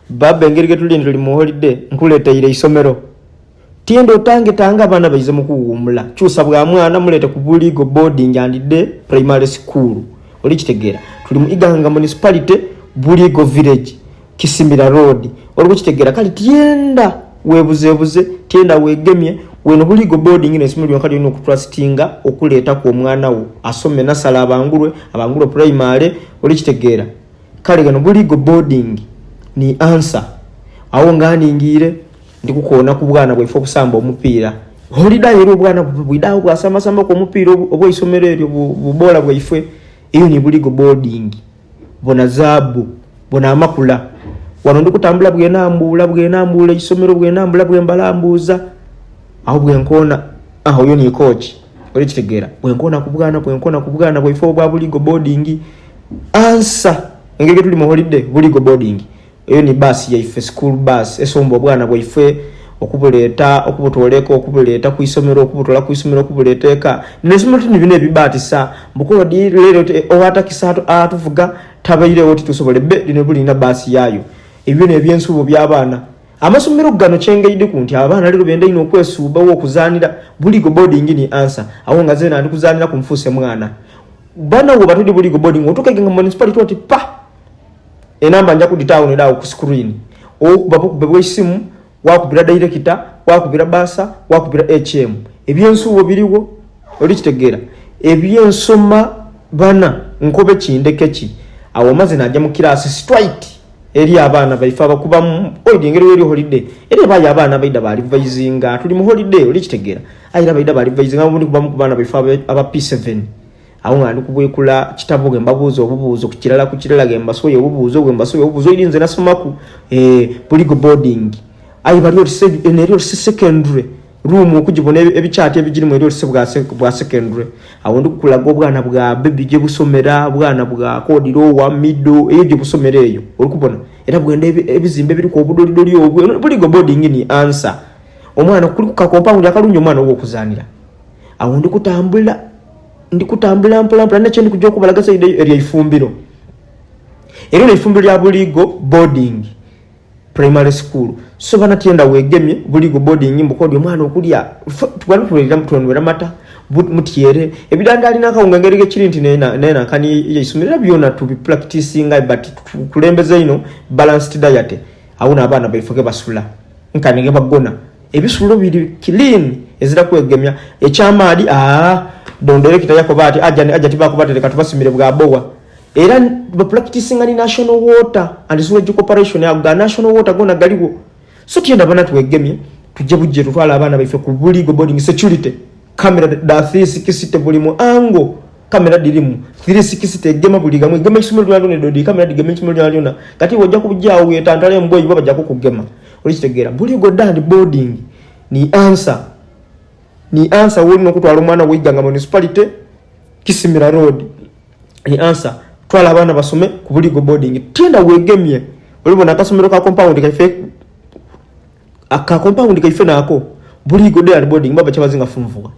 Baba, engeri getuli nti tuli mu holiday, nkuleteire isomero. Tyenda otange tanga abaana baize mu kuwummula. Kyusa bwa mwana, muleete ku Buligo Boarding and Day Primary School. Oli kitegeera, tuli mu Iganga Municipality, Buligo Village, Kisimira Road. Oli kukitegeera? Kale tyenda webuzebuze, tyenda wegemye weno. Buligo Boarding nesomero lyonka lyolina okutrustinga okuleetaku omwana wo asome nasala, abangulwe, abangulwe primary. Oli kitegeera? Kale gano Buligo Boarding ni answer. Awo nga ningiire ndikukoona ku bwana bwaife okusamba omupiira holiday, era obwana bwidaawo bwasambasambaku omupiira obweisomero eryo, bubola bwaife. Eyo ni Buligo Boarding. Bona zaabu, bona amakula. Wano ndikutambula bwenambuula, bwenambuula eisomero, bwenambula, bwembalambuuza awo bwenkoona. Aho oyo ni coach. Oli kitegeera? Bwenkoona ku bwana, bwenkoona ku bwana bwaife obwa Buligo Boarding. Answer, engeri tuli mu holiday, Buligo Boarding. Eyo ni bus yaife, school bus esomba obwana bwaife okubuleeta, okubutoleka, okubuleeta ku isomero, okubutola ku isomero, okubuleeta eka. Nesomero tini bino ebibaatisa mbukolodi leero owatakisa atuvuga tabairewo, titusobole be lino bulina baasi yaayo. Ebyo nebyensuubo by'abaana. Amasomero gano kyengeideku nti abaana leero benda ino okwesuubawo okuzaanira. Buligo Boarding ni answer. Awo nga zena ndi kuzaanira ku nfuuse mwana bana wo batudi Buligo Boarding. Otuuka nga municipality oti pa enamba nja kuditaawo nedaawo ku screen, okuba bukube bwesimu, wakubira director, wakubira bursar, wakubira HM. Ebyensuubo biriwo. Oli kitegeera? Ebyensoma bana nkobe kindeke ki. Awo maze najja mu kirasi straight eri abaana baife abakubamu oidi. Engeri eri holiday, eri abayo abaana baida balivisinga. Tuli mu holiday, oli kitegeera? Ayira baida balivisinga, mundi kubamu ku baana baife aba P7. Awo nga ndi kubwekula kitabo, ge mbabuuza obubuuzo ku kirala ku kirala, ge mbasoya obubuuzo, ge mbasoya obubuuzo. Eri nze nasomaku Buligo Boarding. Ayi bali otise eno eri otise secondary room, okugibona ebikyati ebigirimu eri otise bwa secondary. Awo ndi kukulaga obwana bwa baby gye busomera, bwana bwa kodi lower, middle, eyo gye busomera eyo. Oli kubona era bwenda ebizimbe ebiriku obudolidoli obwo. Buligo Boarding ni answer. Omwana kuli ku kakompawundi akalungi, omwana ow'okuzaanira. Awo ndi kutambula, ndi kutambula mpola mpola. Nakyo ndi kujja okubalaga side eyo eryo eifumbiro. Eryo eifumbiro lya Buligo Boarding Primary School. So bana, tyenda wegemye Buligo Boarding. Mbukodi omwana okulya tuwanwera mata, mutyere, ebidandali nakawunga. Engeri gekiri nti nenankani yeisomero era byona tubipracticinga, but tukulembeza ino balanced diet. Awo n'abaana baife ge basula nkani ge bagona, ebisulo biri clean, ezira kwegemya. Ekyamaadi aa donderekita yakoba ati aja tibakubatereka, tubasimire bwa bowa. Era bapracticinga ni National Water and Sewerage Corporation, ago ga National Water gona galiwo. So tyenda bana twegemye, tujje bujje tutwala abaana baife ku Buligo Boarding. Security camera da 360, buli mu ango kamera dirimu 360, egema buli gamwe, egema isomero lyona lyona. Dodi kamera digema isomero lyona lyona. Kati wojja kubujjaawo wetantala embwa eyo, bajja kukugema. Oli kitegeera? Buligo Day and Boarding ni answer, ni answer. Wolina okutwala omwana wa Iganga Municipality, Kisimira Road, ni answer. Twala abaana basome ku Buligo Boarding. Tenda wegemye, olibona akasomero ka compound kaife, aka compound kaife nako Buligo Day and Boarding. Baba kyabazinga funvuga.